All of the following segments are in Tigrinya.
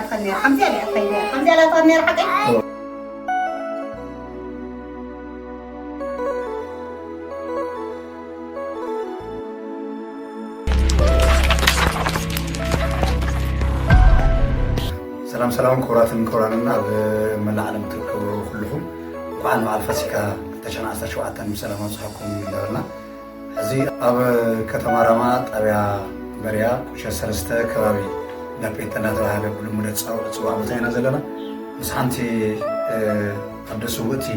ከምዚኣ ኢላ ትኸይድ ነይራ። ከምዚኣ ኢላ ትኸይድ ነይራ፣ ሓቀይ? ሰላም ሰላም፣ ክቡራትን ክቡራንን ኣብ መላእ ዓለም ትርከቡ ኩልኹም፣ እንኳዕ ንበዓል ፋሲካ ክልተ ሽሕን ዓሰርተ ሸውዓተን ብሰላም ኣብፅሐኩም እንዳበልና፣ እዚ ኣብ ከተማ ራማ ጣብያ በርያ ቁሸት ሰለስተ ከባቢ ዳፔት እንዳተባሃለ ብልሙድ ዝፅዋዕ ዝፅዋዕ ቦታ ኢና ዘለና። ምስ ሓንቲ ኣደ ስውእቲ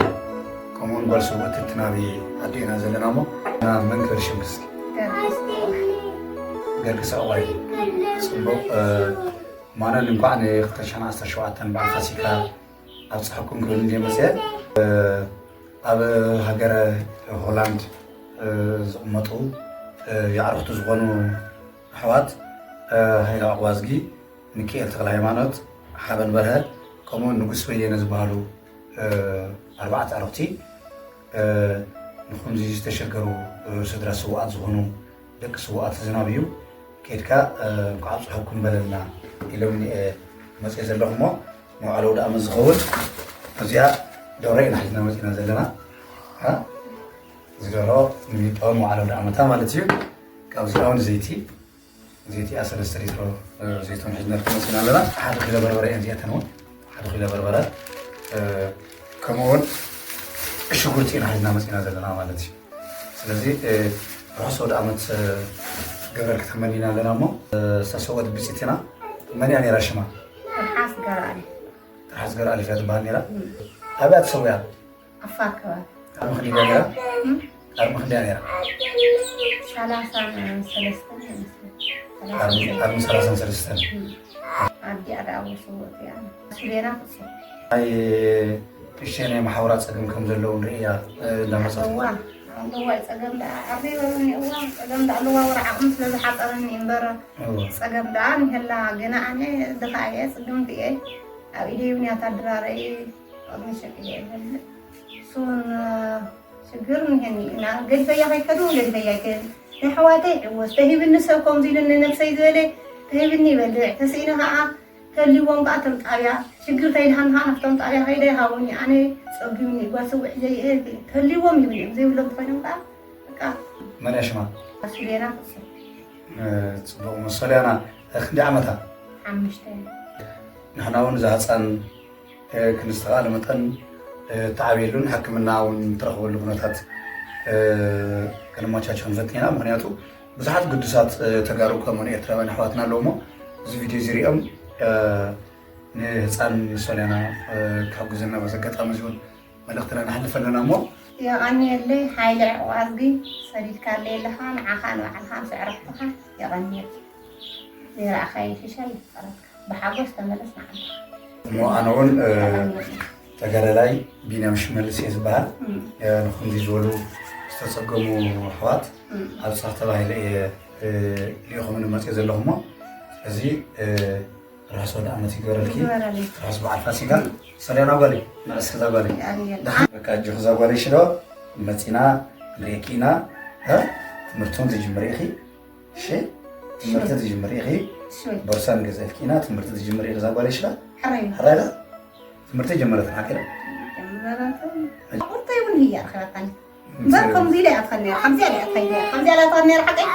ከምኡውን ጓል ስውእቲ ትናቢ ኣደ ኢና ዘለና። እሞ መን ክብል ሽምኪ እስኪ? ገርግስ ኣዋይ። ፅቡቅ። ማነን እንኳዕ ን ክልተ ሽሕን ዓሰርተ ሸውዓተን በዓል ፋሲካ ኣብፀሐኩም ክብል እንድየ መፅየ። ኣብ ሃገረ ሆላንድ ዝቕመጡ የዕርኽቱ ዝኾኑ ኣሕዋት ሃይለ ዕቑባዝጊ፣ ሚካኤል ተኽለ ሃይማኖት፣ ሓበን በርሀ ከምኡ ንጉስ በየነ ዝበሃሉ ኣርባዕተ ኣዕርኽቲ ንኹምዚ ዝተሸገሩ ስድራ ስውኣት ዝኾኑ ደቂ ስውኣት ዝናብ እዩ። ከይድካ እንኳዕ ኣብፅሐኩም በለልና ኢሎም እየ መፅየ ዘለኹ። እሞ መውዓሊ ኣውደ ዓመት ዝኸውን እዚኣ ደብረ ኢና ሒዝና መፂና ዘለና። እዚ ደሮ ንሚጣውን መውዓሊ ኣውደ ዓመታ ማለት እዩ። ካብዚኣ እውን ዘይቲ፣ ዘይቲኣ ሰለስተ ሊትሮ ዘይቶም ሒዝናልኩም መፂና ኣለና። ሓደ ኪሎ በርበረ እየን እዚኣተን እውን፣ ሓደ ኪሎ በርበረ፣ ከምኡ እውን ሽጉርቲ ኢና ሒዝና መፂና ዘለና ማለት እዩ። ስለዚ ርሑስ ኣውደ ዓመት ገበረልኪ ተመኒና ኣለና። እሞ ዝተሰወት ብፅቲና መን እያ ነይራ ሽማ? ትርሓስ ገርኣሊ። ትርሓስ ገርኣሊ እያ ትበሃል ነይራ። ኣበይ እያ ተሰዊኣ? ዓፋር ከባቢ። ኣርሚ ክንደይ እያ ነይራ? ኣርሚ ክንደይ እያ ነይራ? ሰላሳን ሰለስተን ይመስለኝ። ኣርሚ ሰላሳን ሰለስተን። ኣዲኣ ደኣ ወስዎ እቲኣ ሱሌና ፍጹም። ናይ ቅሸ ናይ መሓውራ ጸገም ከም ዘለዎ ንርኢ እያ እንዳመጸት። ኣለዋ ኣለዋ፣ ጸገም ደኣ ዓበይ በሉኒ። እዋ ጸገም ደኣ ኣለዋ፣ ወረ ዓቕሚ ስለ ዝሓጸረኒ እምበር ጸገም ደኣ ንሄላ። ገና ኣነ ድኻ እየ፣ ጽግምቲ እየ። ኣብ ኢደይ እውን እያ ታድራረይ፣ ቅድሚ ሸቅ እየ እበልዕ። እሱን ሽግር እንሄኒ ኢና ገዲፈያ ከይከዱ ገዲፈያ ይከን። ናይ ኣሕዋተይ ዕወት ተሂብኒ፣ ሰብ ከምዚ ኢሉኒ ነብሰይ ዝበለ ተሂብኒ ይበልዕ። ተስኢነ ከዓ ተልዎም ከዓ እቶም ጣብያ ሽግር ተይልሃኒ ከዓ ናብቶም ጣብያ ከይደ ይሃቡኒ። ኣነ ፀጊብኒ ጓል ስውዕ ዘይ ተልዎም ይብሉ እዮም። ዘይብሎም ተኮይኖም ከዓ በቃ። መን እያ ሽማ? ሱሌና ፍጹም። ጽቡቅ። መሰልያና ክንደይ ዓመታ? ሓሙሽተ። ንሕና እውን እዛ ህፃን ክንዝተኻእለ መጠን እትዓብየሉን ሕክምና እውን እትረኽበሉ ኩነታት ከነመቻችእ ክንፈትን ኢና። ምክንያቱ ብዙሓት ግዱሳት ተጋሩ ከምኡውን ኤርትራውያን ኣሕዋትና ኣለዉ እሞ እዚ ቪድዮ እዚ ሪኦም ንህፃን ሶልያና ክሕግዙና በዚ ኣጋጣሚ እዚ እውን መልእኽትና ነሕልፍ ኣለና እሞ። የቐንየለይ ሓይሊ ዕቑብ ኣድጊ ሰዲድካለይ ኣለኻ፣ ንዓኻ ንባዕልኻ ምስ ኣዕሩኽትኻ የቐንየለይ። ዘይረኣኻዮ ሽሻይ ይፍጠረልካ። ብሓጎስ ተመለስ ንዓኻ። እሞ ኣነ እውን ተጋዳላይ ቢንያም ሽመልስ እየ ዝበሃል። ንኹምዚ ዝበሉ ዝተፀገሙ ኣሕዋት ኣብፃ ተባሂለ እየ ልኢኹምኒ መፅየ ዘለኹ እሞ እዚ ርሑስ ኣውደኣመት ይግበረልኪ። ይግበረልኪ። ርሑስ በዓል ፋሲካ። ሰልያና ጓለይ፣ ንእስኪ እዛ ጓለይ። የቐንየልና። ደሓን በቃ ኣጆኺ እዛ ጓለይ ሽዶ መፂና ንሪኤኪ ኢና። ትምህርቲ እውን ትጅምሪ ኢኺ። እሺ ትምህርቲ ትጅምሪ ኢኺ። እሺ። ቦርሳ ንገዝአልኪ ኢና። ትምህርቲ ትጅምሪ ኢኺ እዛ ጓለይ ሽዶ። ሕራይ። ሕራይ ዶ? ትምህርቲ ጀመረት ሓቂ ዶ? ጀመረት። ቁርጠይ እውን ህያ ረኺባታኒ። እምበር ከምዚ ኢለ እያ ትኸድ ነይራ፣ ከምዚኣ ኢለ እያ ትኸይድ ነይራ፣ ከምዚኣ ኢላ ትኸድ ነይራ ሓቀይ።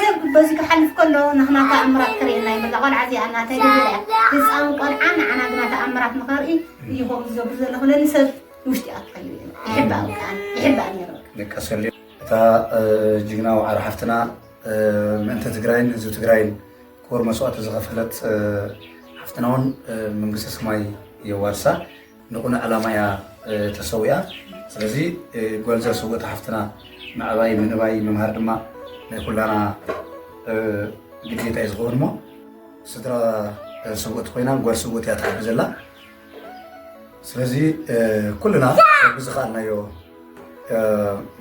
ሰብ በዚ ክሓልፍ ከሎ ናህና ተኣምራት ከርእየና እዩ። በዛ ቆልዓ እዚኣ እናተደበለ እያ። ህፃን ቆልዓ ንዓና ግና ተኣምራት ንኸርኢ እዩ ከምኡ ዝገብር ዘሎ። ክለኒ ሰብ ንውሽጢ እያ ትኸይድ ነይራ። ይሕባእ በቃ፣ ይሕባእ ነይሩ በቃ። ደቂ ሰልዮ፣ እታ እ፣ ጅግና ዋዕሮ ሓፍትና እ፣ ምእንቲ ትግራይን ህዝቢ ትግራይን ክቡር መስዋእቲ ዝኸፈለት እ፣ ሓፍትና እውን እ፣ መንግስተ ሰማይ የዋርሳ። ንቕኑዕ ዕላማ እያ ተሰዊኣ። ስለዚ ጓል እዛ ስውእቲ ሓፍትና ምዕባይ ምንባይ ምምሃር ድማ ናይ ኩላና ግዴታ እዩ ዝኸውን። እሞ ስድራ ስውእቲ ኮይና ጓል ስውእቲ እያ ትዓቢ ዘላ። ስለዚ ኩልና ብዝኸኣልናዮ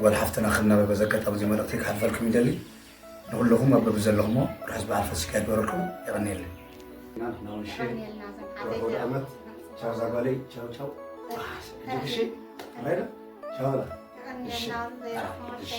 ጓል ሓፍትና ክንነበ በዚ ኣጋጣሚ እዚ መልእኽቲ ክሓልፈልኩም ይደሊ። ንኹልኹም ኣብ በቢ ዘለኹሞ ርሑስ በዓል ፋሲካ ይግበረልኩም። የቐንየለይ። ንሕና እውን እሺ። ርሑስ ኣውደ ዓመት። ቻው ዛጓለይ፣ ቻው ቻው። እሺ፣ ራይዳ። ቻው በላ። እሺ። እሺ።